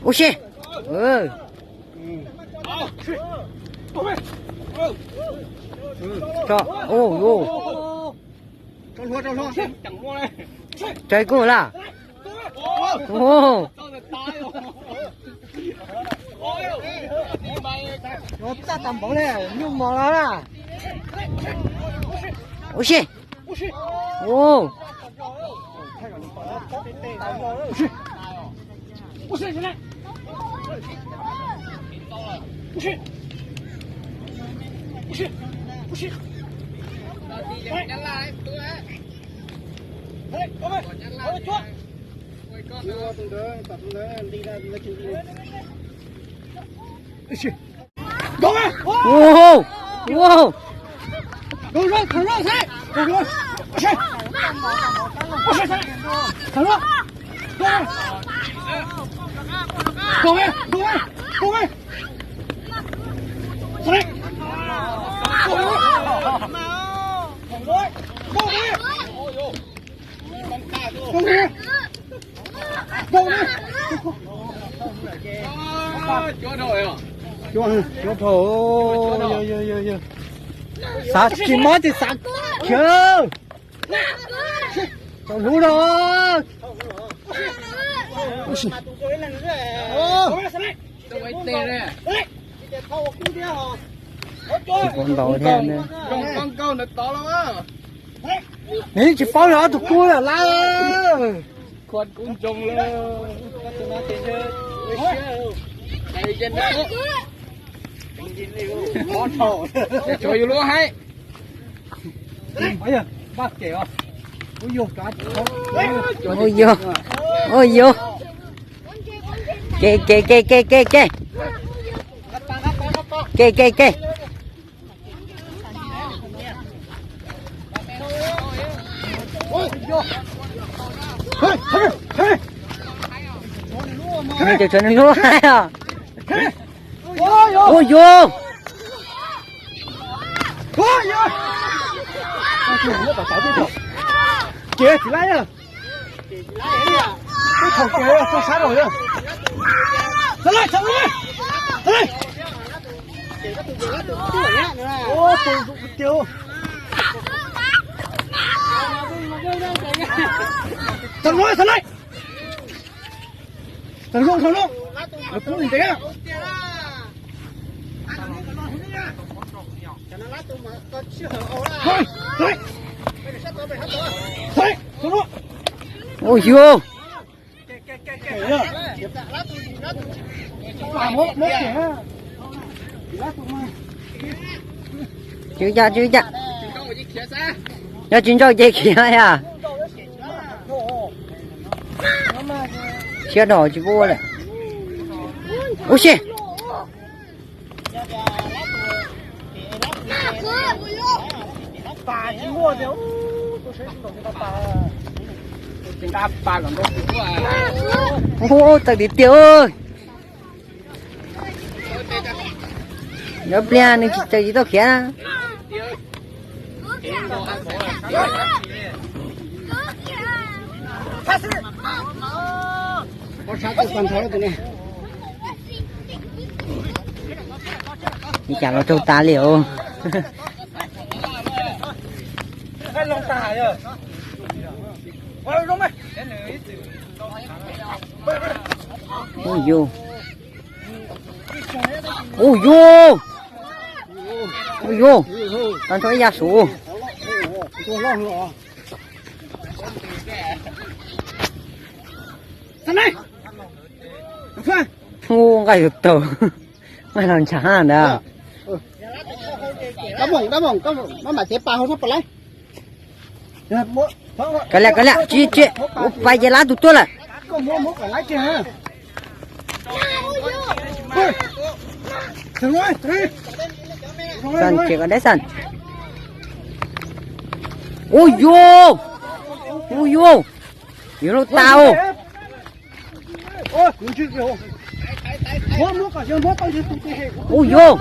Ua si. Tso, ua, ua. Tso kuj laj. Ua. Txaj tas npaum li nyuj mos los na. Ua si. Ua. Ua, ua. Xav tsis mob ces xav khiav. Tau hlub no. Tsis paub ntau thiab. Nws tsis paub yog ob tug kub lawm lawm. Tshuav yus lub haib. Ua yog, ua yog. Ke, ke, ke, ke, ke, ke. Ke, ke, ke. Nws tseem tshuav nws lub haib os. Ua yog. Ces tsis laib na. Thaum ces txog sab rau. Tau lub, tau lub. Tau lub, tau lub. Lawv pub ntev. Ua yog. Tswv ca, tswv ca. Yog tsis nrauj ces khiav yom. Siab dhau tsis pub lawm. Ua si. Ua tawm tiag tiag. Nyob pliag nws tsis tawm tsis tau khiav na. Li cas los raug tas li os. Ua yog. Ua yog. Ua yog. Tau nrho ib yav saud. Ua nqaij tau, nqaij los ntshav ntag. Kav liam, kav liam, tsis, tsis, ua pais ces lab tus tuaj lawm. Xan, tsis kom deb xan. Ua yog, ua yog, yuav luag tas os. Ua yog.